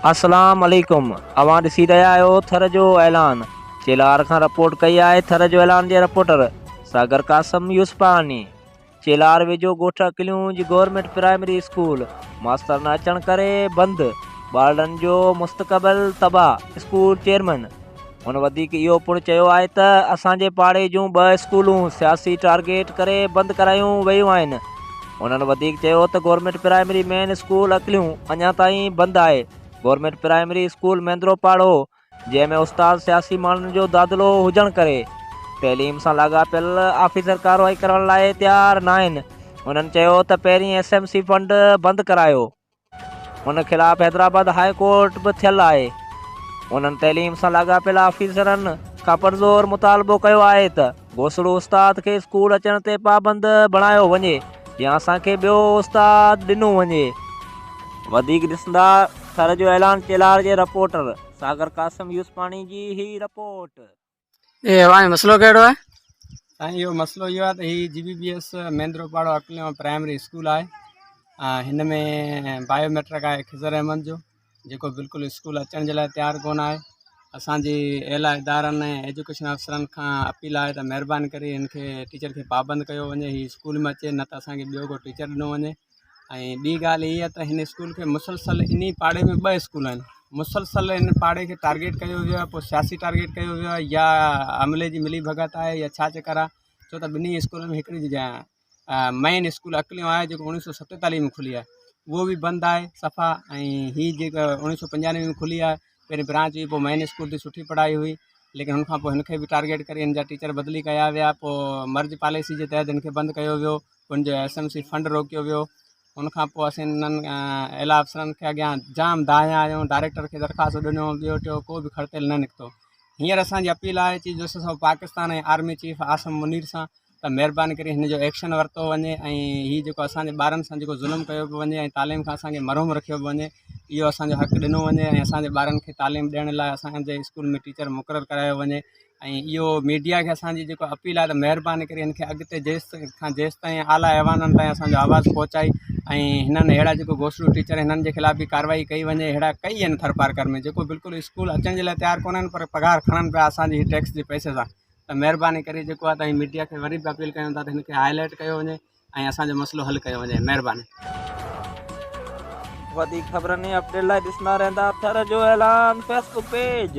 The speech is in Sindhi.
اسلام عليڪم اوهان ڏسي رهيا آهيو ٿر جو اعلان چيلهار کان رپورٽ ڪئي آهي ٿر جو اعلان جي رپورٽر ساگر قاسم يوسفاڻي چيلهار ويجهو ڳوٺ اڪليون جي گورنمينٽ پرائمري اسڪول ماستر نه اچڻ ڪري بند ٻارڙن جو مستقبل تباهه اسڪول چيئرمين هن وڌيڪ اهو پڻ چيو آهي ته اسان جي پاڙي جون ٻه اسڪولون سياسي ٽارگيٽ ڪري بند ڪرايون ويون آهن. هنن وڌيڪ چيو ته گورنمينٽ پرائمري مين اسڪول اڪليون اڃا تائين بند آهي، گورنمينٽ پرائمري اسڪول ميندرو پاڙو جنهن ۾ استاد سياسي ماڻهن جو دادلو هجڻ ڪري تعليم سان لاڳاپيل آفيسر ڪارروائي ڪرڻ لاء تيار ناهن. هنن چيو ته پهرين ايس ايم سي فنڊ بند ڪرايو. ان خلاف حيدرآباد هاء ڪورٽ به ٿيل آهي. انهن تعليم سان لاڳاپيل آفيسرن کان پرزور مطالبو ڪيو آهي ته گوسڙو استاد کي اسڪول اچڻ تي پابند بڻايو وڃي يا اسان کي ٻيو استاد ڏنو وڃي. وڌيڪ ڏسندا ٿر جو اعلان چيلهار جي رپورٽر ساگر قاسم يوسفاڻي جي هي رپورٽ. اي اوهان جو مسئلو ڪهڙو آهي؟ سائين اهو مسئلو اهو آهي ته هي جي بي بي ايس ميندرو پاڙو اڪليو پرائمري اسڪول آهي هن ۾ بايو ميٽرڪ آهي خضر احمد جو جيڪو بلڪل اسڪول اچڻ جي لاء تيار ڪونه آهي اسانجي اعليٰ ادارن ۽ ايجوڪيشن آفيسرن کان اپيل آهي ته مهرباني ڪري هن کي ٽيچر کي پابند ڪيو وڃي هي اسڪول ۾ اچي نه ته اسانکي ٻيو ڪو ٽيچر ڏنو وڃي ۽ ٻي ڳالهه هيء ته هن اسڪول کي مسلسل انهي پاڙي ۾ ٻه اسڪول آهن مسلسل ان پاڙي کي ٽارگيٽ ڪيو ويو آهي پوء سياسي ٽارگيٽ ڪيو ويو آهي يا عملي جي ملي ڀڳت آهي يا ڇا چڪر آهي ڇو ته ٻنهي اسڪولن ۾ هڪڙي مين اسڪول اڪليون آهي جيڪو اڻويهه سو ستيتاليهه ۾ کلي آهي اهو به بند آهي صفا ۽ هي جيڪا اڻويهه سو پنجانوي ۾ کلي آهي پهرين برانچ هئي پوء مين اسڪول تي سٺي پڙهائي هئي ليڪن هن کان پوء هن کي به ٽارگيٽ ڪري هن جا ٽيچر بدلي ڪيا ويا پوء مرج پاليسي جي تحت هن کي بند ڪيو ويو ان جو ايس ايم سي فنڊ روڪيو ويو ان کان پوء اسين انهن اعليٰ افسرن کي اڳيان جام دانهيا آهيون ڊائريڪٽر کي درخواست ڏنو ٻيو ٽيو ڪو به کڙتيل نه نڪتو هينئر اسانجي اپيل آهي chief justice of Pakistan ۽ army chief Asim Munir سان ته مهرباني ڪري هن جو ايڪشن ورتو وڃي ۽ هي جيڪو اسانجي ٻارن سان جيڪو ظلم ڪيو پيو وڃي ۽ تعليم کان اسانکي محروم رکيو پيو وڃي اهو اسانجو حق ڏنو وڃي ۽ اسانجي ٻارن کي تعليم ڏيڻ لاء اسانجي اسڪول ۾ ٽيچر مقرر ڪرايو وڃي ۽ اهو ميڊيا کي اسان جي جيڪو اپيل آهي ته مهرباني ڪري هن کي اڳتي جيس کان جيس تائين اعليٰ ايوانن تائين اسانجو آواز پهچائي ۽ هنن اهڙا جيڪو گوسڙو ٽيچر هنن جي خلاف به ڪارروائي ڪئي وڃي اهڙا ڪئي آهن ٿرپارڪر ۾ جيڪو بلڪل اسڪول اچڻ جي لاء تيار ڪونهن پر پگهار کڻن پيا اسانجي هي ٽيڪس جي پئسي سان ته مهرباني ڪري جيڪو آهي ته ميڊيا کي وري به اپيل ڪيون ٿا ته هن کي هائي لائيٽ ڪيو وڃي ۽ اسان جو مسئلو حل ڪيو وڃي مهرباني. وڌيڪ خبرن ۽ اپڊيٽ لاء ڏسندا رهندا ٿر جو اعلان فيسبڪ پيج.